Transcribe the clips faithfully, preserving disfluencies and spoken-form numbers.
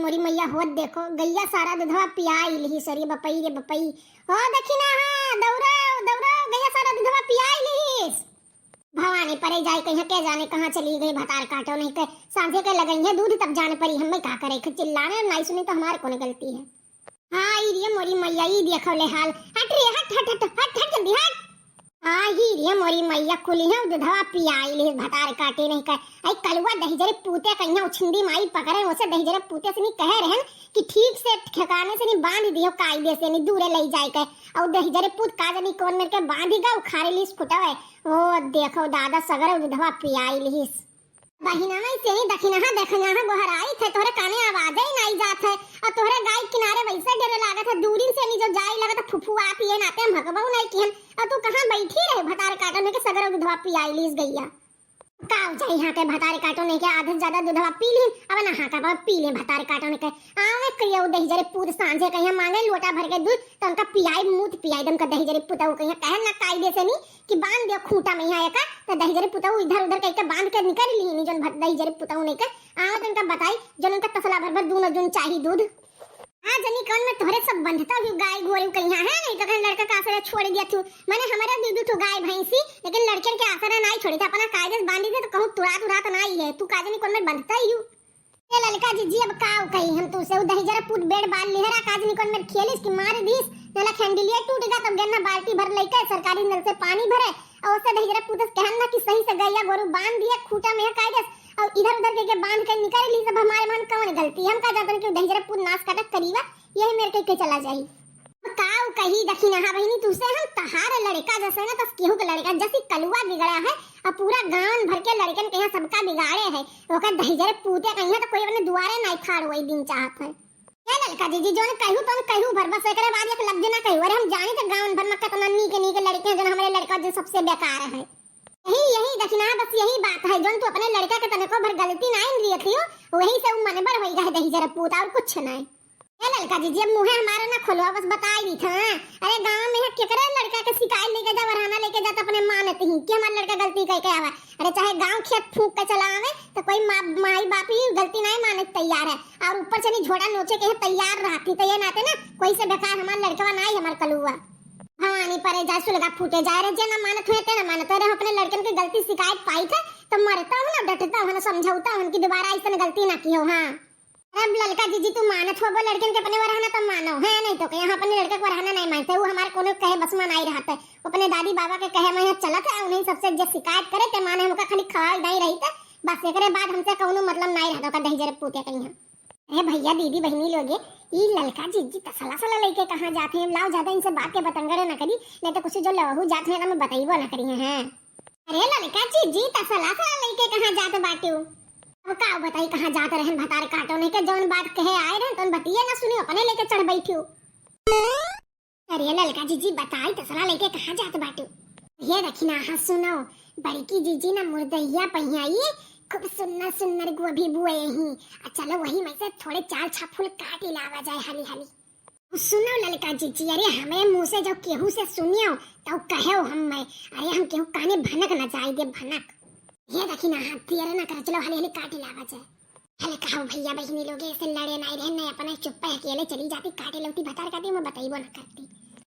मोरी मैया होत देखो, गइया सारा दुधवा पियाइ लिहिस। अरे बपई रे बपई। हो दखिनहा, दौड़ो, दौड़ो, गइया सारा दुधवा पियाइ लिहिस। भवानी परे जाए कहिया, के जाने कहाँ चली गई, भतार काटो नहीं के, साँझे के लगइहैं दूध तब जान परी, हम्मे का करे, चिल्लाने नाई सुनी तो हमार कौन गलती है। हाँ, ई रे मोरी मैया, ई देखो ले हाल। हट रे, हट, हट, हट, हट, हट, जल्दी हट। हाँ, ई रे मोरी मैया, कुलिहैं दुधवा पियाइ लिहिस, भतार काटे नहीं के। आई कलुआ दहिजरे पूते कहिया उछिंदी माई पकड़े, ओसे दहिजरे पूते से नहीं कहे रहन कि ठीक से ठिकाने से नहीं बांध दियो, कायदे से नहीं दूरे लई जाए के। और दहिजरे पूत का जानी कौन मेर के बांधी गा, उखाड़े लिहिस खुटवे। ओ देखो दादा, सगरे दुधवा पियाइ लिहिस। बहिना, मैं से नहीं दखिनहा, दखिनहा गोहराइत है, तोहरे काने आवाजे ही नाई जात है। और तोहरे गाय किनारे वैसे डरे लागत है, दूरिन से नहीं जो जाए लागत है, फुफुआत ये नाते हम हकबहू नाई किहन। और तू कहाँ बैठी रहे, भतार काटो नहीं के सगरो दुधवा पियाइ लिहिस गइया। का हो जाए यहाँ के, भतार काटो नहीं के आधे से ज्यादा दुधवा पी ली, अब ना हाँ का पी ले भतार काटो नहीं के। आवे कहियो दहिजरे पूत साँझे कहिया मांगे लोटा भर के दूध, तो उनका पियाई, मूत पियाई दम का दहिजरे पुतऊ कहिया कहे ना कायदे से नहीं कि बांध दियो खूंटा में यहाँ एका, तो दहिजरे पुतऊ इधर उधर कह के बांध के निकल ली नहीं, जौन भत-, दहिजरे पुतऊ नहीं के। आवे तो उनका बताई, जौन उनका तसला भर भर दूनो जून चाही दूध। हाँ, जनी कौन में तोहरे सब बंधता हुई गाय गोरू कहिया है, नहीं तो कहीं लड़का का आसरा छोड़ दिया तू। मैंने हमारे दू दू ठो गाय भैंसी, लेकिन लड़कन के आसरा नाई छोड़ी था, अपना कायदे से बांधी थे तो कहूँ तुरात उरात नाई है। तू का जनी कौन में बंधता ही हूँ। ए ललका जीजी, अब काव कही हम तू से, उ दहिजरा पूत बेड़ बाल लिहरा, का जनी कौन में खेलिस कि मार दिस, नला खेंडिलिया टूट गा, तब गन्ना बाल्टी भर लइके सरकारी नल से पानी भरे, और उससे दहिजरा पूत से कहन ना कि सही से गैया गोरू बांध दिया खूंटा में कायदे से, और इधर उधर के, के बांध के निकाल ली सब। हमारे मन कौन गलती, हम का जानतन कि दहिजरा पूत नास काटक करीबा, यही मेर के, के चला जाई। काव कही दखिनहा बहिनी, तू से हम तहार लड़का जैसे ना, तस केहू के लड़का जैसी कलुआ बिगड़ा है, और पूरा गांव भर के लड़कन के यहाँ सबका बिगाड़े है। ओकर दहिजरे पूते कहिया तो कोई अपने दुआरे नाई खाड़ वही दिन चाहत है। ए ललका जीजी, जौन कहू तौन कहू भर, बस एकरे बाद एक लफ्ज ना कहू। अरे हम जानी तो गांव भर में कितना नीक नीक लड़के हैं, जौन हमारे लड़का जो सबसे बेकार है। यही, यही दखिनहा, बस यही बात है, जौन तू अपने लड़का के तनिको भर गलती नाई दिए थियो, वही से उ मनबड़ होई गए दहिजरे पूत, और कुछ नाई। ए ललका जीजी, अब मुँहे हमारा ना खोलवा, बस बताई दी था। अरे गांव में है, केकरे लड़का के सिकाई लेके जा, वरहाना लेके जा, तो अपने मानत ही कि हमारा लड़का गलती कह के आवा। अरे चाहे गांव खेत फूंक के चला आवे, तो कोई माँ, माई बाप ही गलती नाई माने तैयार है। और ऊपर से नहीं झोड़ा नोचे के तैयार रहती, तो ये नाते ना कोई से बेकार हमार लड़कवा नाई, हमार कलुआ। भवानी परे जाए, सुलगा फूटे जाए रे, जे ना मानत हुए ते ना मानत हुए रे, अपने लड़कन के गलती सिकायत पाई थे, तो मरता हो ना, डटता हो ना, समझौता हो कि दोबारा ऐसन गलती ना कियो। हाँ। अरे अब ललका जीजी तू मानत हो, वो लड़कन के अपने वरहना तो मानो है, नहीं तो के यहाँ अपने लड़का के वरहना नहीं मानते, वो हमारे कोनो कहे बस में नहीं रहते, वो अपने दादी बाबा के कहे में यहाँ चलत है, उन्हीं सबसे जे सिकायत करे ते माने, हमका खाली खवाल नहीं रही थे, बस एकरे बाद हमसे कौनो मतलब नहीं रहता का दहिजरे पूते कहीं। अरे भैया, दीदी, बहिनी लोगे, ई ललका जीजी तसला सला लेके कहाँ जात हैं? लाओ, ज्यादा इनसे बात के बतंगड़ न करी, नहीं तो कुछ जो लवहू जात हैं ना, मैं बतइबो न करी हैं। अरे ललका जीजी तसला सला लेके कहाँ जात बाटू? अब का बताई, कहाँ जात रहन, भतार काटो नहीं के, जौन बात कहे आए रहन, तौन बतिये ना सुनी, अपने लेके चढ़ बैठू। अरे ललका जीजी, बताई तसला लेके कहाँ जात बाटू? ये दखिनहा, सुनो, बड़की जीजी ना मुर्दहिया पहियाई, खूब सुन्नर सुन्नर गोभी बुए ही। आ चलो वही में से थोड़े चार छह फूल काट ही लावा जाए हाली हाली। सुनो ललका जीजी, अरे हमें मुँह से जो केहू से सुनियो तो कहो हम मैं, अरे हम केहू काने भनक न जाए दे भनक। ये दखिनहा, देर ना कर, चलो हाली हाली काट ही लावा जाए। हले कहो भैया बहिनी लोगे, ऐसे लड़े नाई रहे, नहीं अपने चुप्पे अकेले चली जाती, काटे लौती भतार काटे, मैं बतइबो ना करती।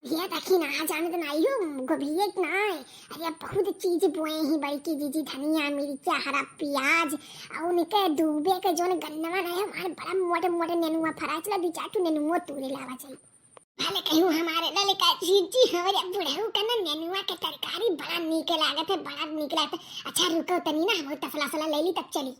ये दखिनहा, जानत नाई हूँ, गोभिये ना है। अरे अब बहुत चीज बोए ही, बड़की जीजी धनिया, मिर्चा, हरा प्याज, और उनके दूबे के जोन गन्नवा रहे, हमारे बड़ा मोटे मोटे नेनुआ फरा, चलो दू चार ठो नेनुआ तूरे लावा जाई। भले कहूँ हमारे ललका जीजी, हमारे बुढ़ऊ का ना नेनुआ के तरकारी बड़ा नीक लागत है, बड़ा नीक लागत है। अच्छा रुको तनी ना, हम तसला सला ले ली तब चली।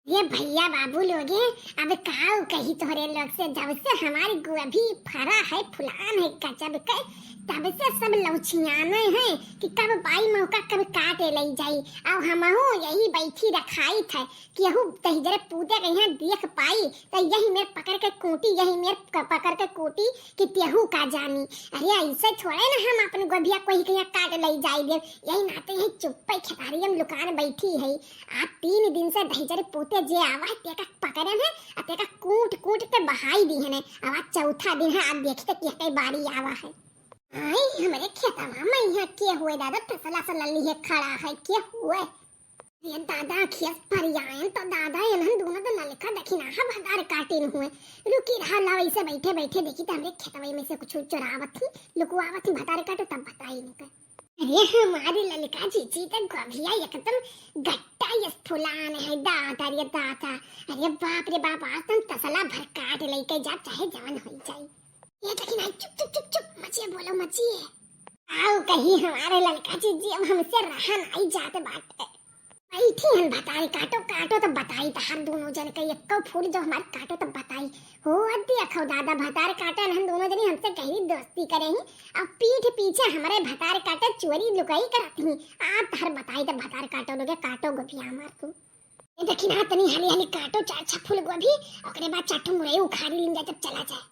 ये भैया बाबू लोगे, अब काऊ कही तोहरे लोग से, जब से हमारी गोभी फरा है, फुलान है गजब के, तब से सब लौचियाने हैं कि कब पाई मौका, कब काटे लई जाई। और हमहू यही बैठी रखाई थे, केहू दहिजरे पूते के यहाँ देख पाई, तो यही मेर पकड़ के कूटी, यही मेर क-, पकड़ के कूटी कि तेहू का जानी। अरे ऐसे थोड़े ना हम अपन गोभिया कोई के यहाँ काट लई जाई दे, यही नाते यही चुप्पे खेतारी हम लुकान बैठी है। आज तीन दिन से दहिजरे पूते जे आवा है, तेका पकड़न है, आ तेका कूट कूट के बहाई दी है ने। अब आज चौथा दिन है, आज देखी तो केहके बारी आवा है। आई हमरे खेतवा में यहाँ के हुए दादा, तसला सला लिए खड़ा है, के हुए? ये दादा, खियस फरियायन तो दादा, इन्हन दोनों तो ललका दखिनाहा भतार काटिन हुए। रुकी रहा, लाओ इसे बैठे बैठे देखी तो हमरे खेतवे में से कुछ चुरावत ही, लुकवावत ही, भतार काटो तब बताई इनका। अरे हमारी ललका जीजी तो गोभिया एकदम गट्टा यस फुलान है दादा रे दादा। अरे बाप रे बाप, आज तुम तसला भर काट लेके जा, चाहे जवन हो जाए। ये दखिनाही, चुप चुप चुप चुप, मचिए बोलो मचिए। आओ कही हमारे ललका जीजी, अब हमसे रहा नाई जात बाटे। बैठी हन भतार काटो, काटो तब बताई तहार दोनों जन का एक्को फूल जो हमार काटो तब बताई। हो अद्दी अखो दादा भतार काटो, हम दोनों जनी हमसे गहरी दोस्ती करे ही। अब पीठ पीछे हमारे भतार काटो चोरी लुकाई करत ही। आप तहर बताई तब भतार काटो लोगे, काटो गोभिया हमार तू। ये देखी ना, तनी हाली हाली काटो चार छह फूल गोभी, ओकरे बाद चार ठो मुरई उखाड़ी लीन जाए, तब चला जाए।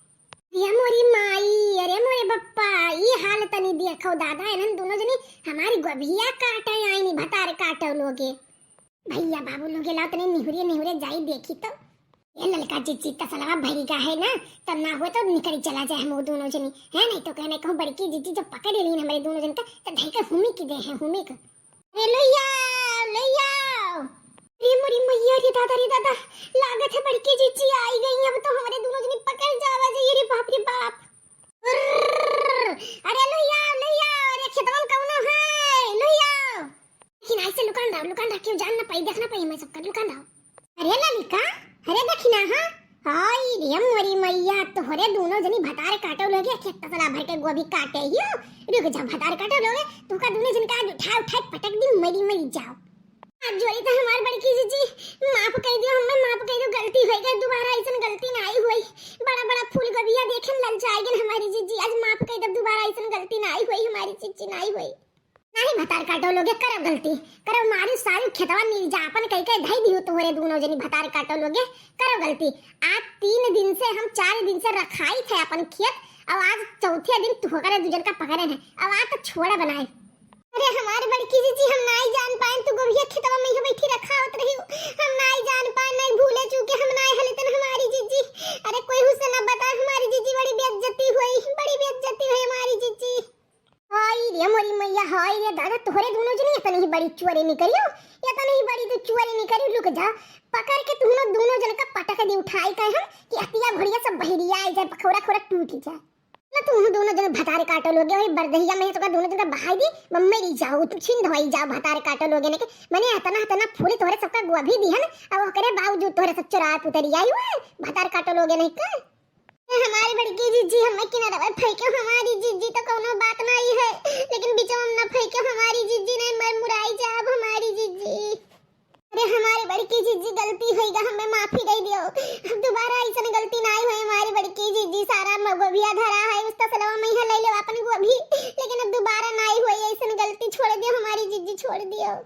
अरे मोरी माई, अरे मोरे बप्पा, ई हाल तनी देखो दादा, इन्हन दोनों जनी हमारी गोभिया काटे आईनी, भतार काटो लोगे। भैया बाबू लोगे लाओ तनी निहुरे निहुरे जाई देखी तो। ये ललका जीजी तसलवा भरी का है ना, तब ना हुए तो निकली चला जाए हम वो दोनों जनी, है नहीं तो कहने कहूँ बड़की जीजी जब पकड़ लीन हमारे दोनों जन का, तो धई के हुमी की दे है, हुमी का। अरे लइया, लइया। अरे मोरी मैया रे दादा रे दादा, लागत है बड़की जीजी आई गई, अब तो हमारे दोनों जनी पकड़ जावा जाइए रे बाप रे बाप। अर्र, अरे लइया, लइया, अरे खेतवन कौनो है, लइया। लेकिन ऐसे लुकान रहो, लुकान रहो, क्यों जान ना पाई, देख ना पाई मैं सबका, लुकान रहो। अरे ललिका, अरे दखिनाहा, हाय रे मोरी मैया, तोहरे दोनों जनी भतार काटो लोगे, खेत तसला भर के गोभी काटे हियो। रुक जा भतार काटो लोगे, तुका दोनों जन का आज उठा उठा पटक दी, मरी मरी जाओ। हाथ जोड़ी तो हमार बड़की जीजी, माफ कर दियो, हमें माफ कर दियो, गलती हो गई, दोबारा ऐसन गलती नाई होई। बड़ा बड़ा फूल गोभिया देखन ललचाई गन हमारी जीजी, आज माफ कर दे, दोबारा ऐसन गलती नाई होई हमारी जीजी, नाई होई। नहीं भतार काटो लोगे, करब गलती, करब मारी सारी खेतवा मिल जा, अपन कह के धई दियो तोहरे दोनों जनी भतार काटो लोगे, करब गलती। आज तीन दिन से, हम चार दिन से रखाई थे अपन खेत, और आज चौथे दिन तोहरे दू जन का पकड़े है, और आज तो छोड़ा बनाए। अरे हमारे बड़की जीजी, हम नाई जान पाए तू गोभिया खेतवा में ही बैठी रखा होत रही, हम नाई जान पाए, नहीं भूले चूके हम नाई हले तन हमारी जीजी। अरे कोई हुसे ना बता हमारी जीजी, बड़ी बेइज्जती हुई, बड़ी बेइज्जती हुई हमारी जीजी। हाय रे मोरी मैया, हाय रे दादा, तोहरे दोनों जनी इतनी ही बड़ी चोरी निकरियो, इतनी ही बड़ी तू चोरी निकरियो। रुक जा, पकड़ के तुम दोनों जन का पटक दी उठाई के हम कि हतिया घोड़िया सब बहिरिया आई जाए, खोरा खोरा टूट जाए। ना तुम दोनों जन भतार काटो लोगे, वही बरदहिया में तो का दोनों जन का बहाई दी, मम्मी री जाओ, तुम छिन धोई जाओ भतार काटो लोगे ने के, मने इतना इतना फूल तोहरे सबका गोभी दिहन, अब ओकरे बावजूद तोहरे सब चोरा पुतरी आई हुए, भतार काटो लोगे नहीं का। ए, हमारी बड़की जीजी, हमें किनारवा फेंके, हमारी जीजी तो कौनो बात नहीं है, लेकिन बीचवा में ना फेंके, हमारी जीजी नहीं मर मुराई जाब, हमारी जीजी। अरे हमारी बड़की जीजी, गलती होइगा, हमें माफी दे दियो, अब दोबारा ऐसन गलती नहीं होए हमारी बड़की जीजी। सारा म-, गोभिया धरा है, उस तसलवा में ही ले लो अपन गोभी, लेकिन अब दोबारा नहीं होए ऐसन गलती, छोड़ दियो हमारी जीजी, छोड़ दियो।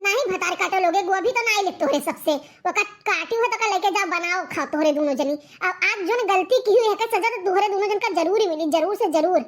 नहीं भतार काटो लोगे, गोभी तो नाई ले तोहरे सबसे, ओका काटी हो तो का लेके जाओ, बनाओ, खाओ तोहरे दोनों जनी। अब आज जोन गलती की हुई है का सजा तो तोहरे दोनों जन का जरूर मिली, जरूर से जरूर।